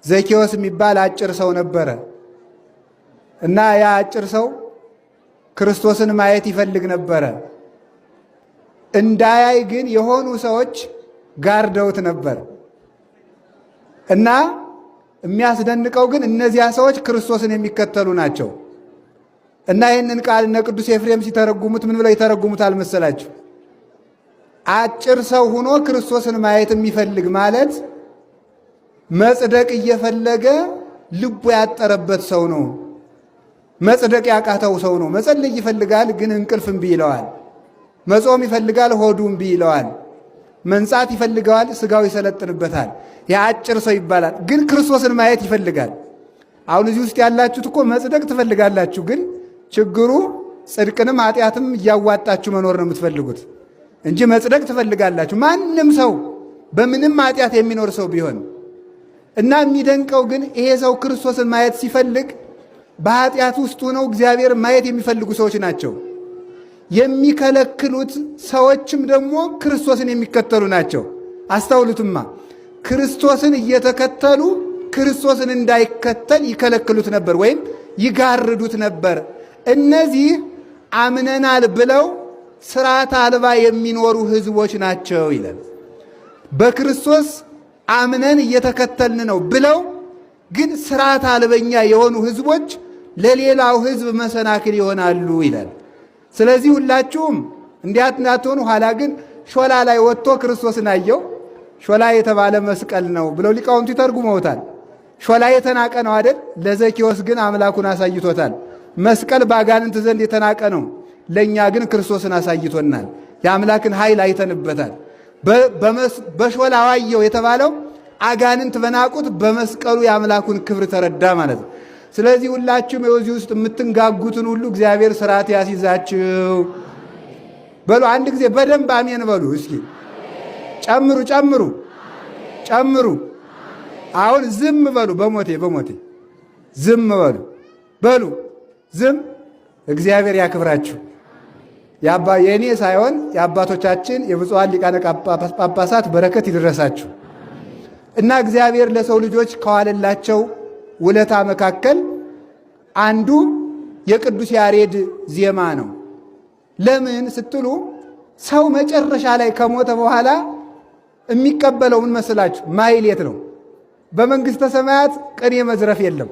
ዘኬዎስ የሚባል አጭር ሰው ነበረ እና ያ አጭር ሰው ክርስቶስን ማየት ይፈልግ ነበረ። እንዳያይ ግን የሆኑ ሰዎች ጋርደውት ነበር እና የሚያስደንቀው ግን እነዚያ ሰዎች ክርስቶስን የሚከተሉ ናቸው። እና ይህንን ቃል እነ ቅዱስ ኤፍሬም ሲተረጉሙት ምን ብለው ይተረጉሙታል መሰላችሁ? አጭር ሰው ሆኖ ክርስቶስን ማየት የሚፈልግ ማለት መጽደቅ እየፈለገ ልቡ ያጠረበት ሰው ነው። መጽደቅ ያቃተው ሰው ነው። መጸለይ ይፈልጋል፣ ግን እንቅልፍ እምቢ ይለዋል። መጾም ይፈልጋል፣ ሆዱ እምቢ ይለዋል። መንጻት ይፈልገዋል፣ ስጋው ይሰለጥንበታል። የአጭር ሰው ይባላል። ግን ክርስቶስን ማየት ይፈልጋል። አሁን እዚህ ውስጥ ያላችሁት እኮ መጽደቅ ትፈልጋላችሁ፣ ግን ችግሩ ጽድቅንም ኃጢአትም እያዋጣችሁ መኖር ነው የምትፈልጉት እንጂ መጽደቅ ትፈልጋላችሁ። ማንም ሰው በምንም ኃጢአት የሚኖር ሰው ቢሆን እና የሚደንቀው ግን ይሄ ሰው ክርስቶስን ማየት ሲፈልግ በኃጢአት ውስጥ ሆነው እግዚአብሔር ማየት የሚፈልጉ ሰዎች ናቸው። የሚከለክሉት ሰዎችም ደግሞ ክርስቶስን የሚከተሉ ናቸው። አስተውሉትማ፣ ክርስቶስን እየተከተሉ ክርስቶስን እንዳይከተል ይከለክሉት ነበር ወይም ይጋርዱት ነበር። እነዚህ አምነናል ብለው ስርዓት አልባ የሚኖሩ ሕዝቦች ናቸው ይላል። በክርስቶስ አምነን እየተከተልን ነው ብለው ግን ስርዓት አልበኛ የሆኑ ሕዝቦች ለሌላው ሕዝብ መሰናክል ይሆናሉ ይላል። ስለዚህ ሁላችሁም እንዲያት እንዳትሆኑ። ኋላ ግን ሾላ ላይ ወጥቶ ክርስቶስን አየው። ሾላ የተባለ መስቀል ነው ብለው ሊቃውንቱ ይተርጉመውታል። ሾላ የተናቀ ነው አይደል? ለዘኬዎስ ግን አምላኩን አሳይቶታል። መስቀል በአጋንንት ዘንድ የተናቀ ነው፣ ለእኛ ግን ክርስቶስን አሳይቶናል። የአምላክን ኃይል አይተንበታል። በሾላ አየው የተባለው አጋንንት በናቁት በመስቀሉ የአምላኩን ክብር ተረዳ ማለት ነው። ስለዚህ ሁላችሁም የዚህ ውስጥ የምትንጋጉትን ሁሉ እግዚአብሔር ስርዓት ያስይዛችሁ በሉ። አንድ ጊዜ በደንብ አሜን በሉ እስኪ። ጨምሩ ጨምሩ ጨምሩ። አሁን ዝም በሉ። በሞቴ በሞቴ ዝም በሉ በሉ ዝም። እግዚአብሔር ያክብራችሁ። የእኔ ሳይሆን የአባቶቻችን የብፁዓን ሊቃነ ጳጳሳት በረከት ይድረሳችሁ እና እግዚአብሔር ለሰው ልጆች ከዋለላቸው ውለታ መካከል አንዱ የቅዱስ ያሬድ ዜማ ነው። ለምን ስትሉ ሰው መጨረሻ ላይ ከሞተ በኋላ የሚቀበለው ምን መስላችሁ? ማይሌት ነው። በመንግሥተ ሰማያት ቅኔ መዝረፍ የለም።